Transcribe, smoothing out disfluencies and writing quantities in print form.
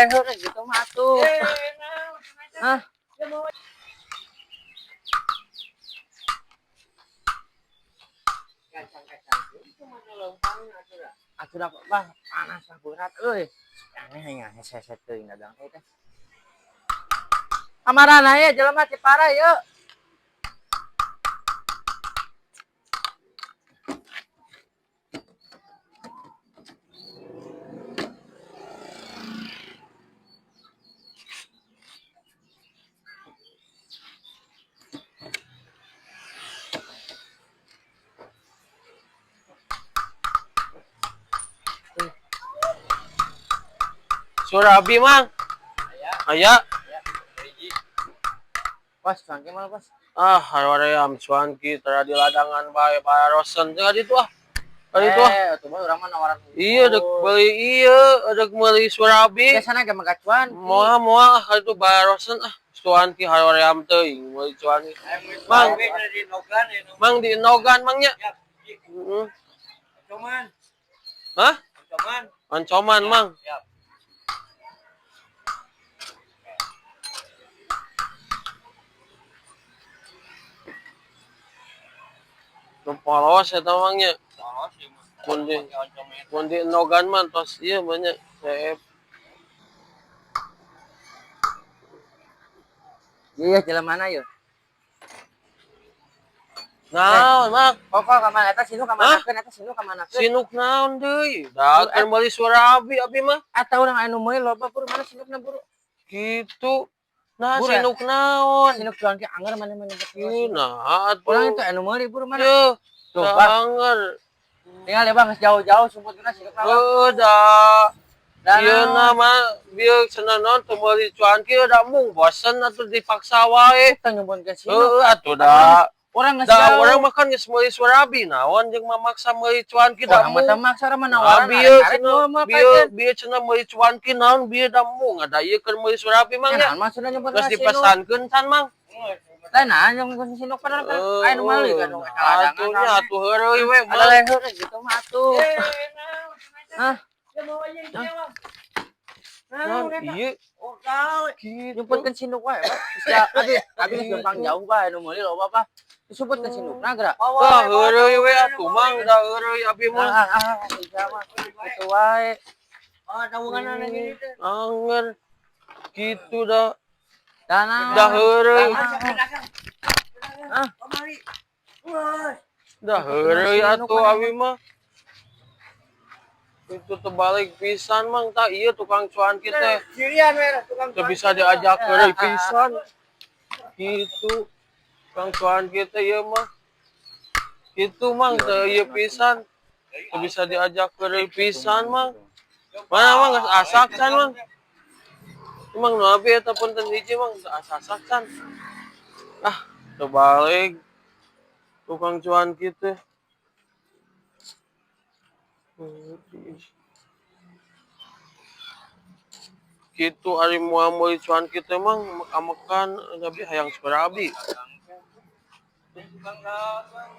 Gitu mah atuh. Ah, atuh da bah panas lah berat euy. Aneh nya hese-hese teuing dagang teh. Kamarana ya jelema Ciparay yeuh. Surabi, Mang. Aya. Bos, cuanki mah, Bos. Ah, haream cuanki tara di ladangan bae barosen teh ditu ah. Ka ditu ah. Eh, atuh mah urang mah nawaran. Iya dek beli iya, dek meuli surabi. Biasana ge mah cuanki. Moal moal ah ka ditu barosen ah. Cuanki haream teuing meuli cuanki. Mang, Mang di Enogan Mang nya. Heeh. Cuman, Hah? cuman. Ancoman, Mang. Siap. Nu polos eta Mang nya. Polos sih. Mun di mun di Enogan mah tos ieu mah nya. CF. Iya, jelema mana yeuh? Naon, Mang? Kok ka mana eta sinuk ka manakeun eta sinuk ka manakeun? Sinuk naon deui? Da keur meuli surabi abi mah. Atau urang anu meuli loba buru mana sinukna buru? Gitu. Nah, Buru ya? sinuk naon? Sinuk cuanki anger mana mana Ih, nah atuh. Urang itu anu meuli buru mana? Yeuh, Tuh, da Bang. anger. Tinggal ya Bang, geus jauh-jauh sumputkeun sinukna Bang. Heuh, da. Da Ieu naon? na mah bieu cenah naon teu meuli cuanki da mung bosen atuh dipaksa wae. Teu nyumputkeun sinuk. Heuh, atuh da. Urang geus Da jauh. urang mah kan geus meuli surabi naon jeung mamaksa meuli cuanki da Urang mah teu mung. maksa urang mah Nah, nawaran bieu arek-arek cenah moal moal bieu kajeun. bieu cenah meuli cuanki naon bieu da mung ada ieu keur meuli surabi Mang Ya nya. naon maksudna nyumputkeun Geus sinuk? dipesankeun can Mang. Lain naon nyumputkeun sinuk padahal kan aya nu meuli kan nu Nah, atuh nya atuh heureuy we Ada Mang. leher gitu mah atuh. Hah, Naon ieu Oh, kau. gitu. nyumputkeun sinuk wae, Pak. Geus ja- abi abi geus lempang jauh bae anu meuli loba Pak. Disumputkeun sinukna geura. Tah heureuy we atuh Mang, da heureuy abi Ah mah. ah ah iya mah kitu wae. Oh, tawungan anak ini teh. Anger gitu da. Dana. Da heureuy. Ah. Kemari. Wah. Da heureuy atuh abi mah. Itu terbalik pisan Mang, tah ieu tukang cuanki teh. Sirian we tukang. Teu bisa diajak heureuy pisan. Gitu. Tukang cuanki teh ieu mah. Gitu Mang, teu ieu pisan. Teu bisa diajak heureuy pisan Mang. Mana Mang geus asak can Mang. Mang nu abi eta punten hiji Mang, teu asak can. Ah, terbalik. Tukang cuanki teh. Gitu ari moal meuli cuanki teh Mang, amekan tapi hayang surabi. Tukang naon, Mang?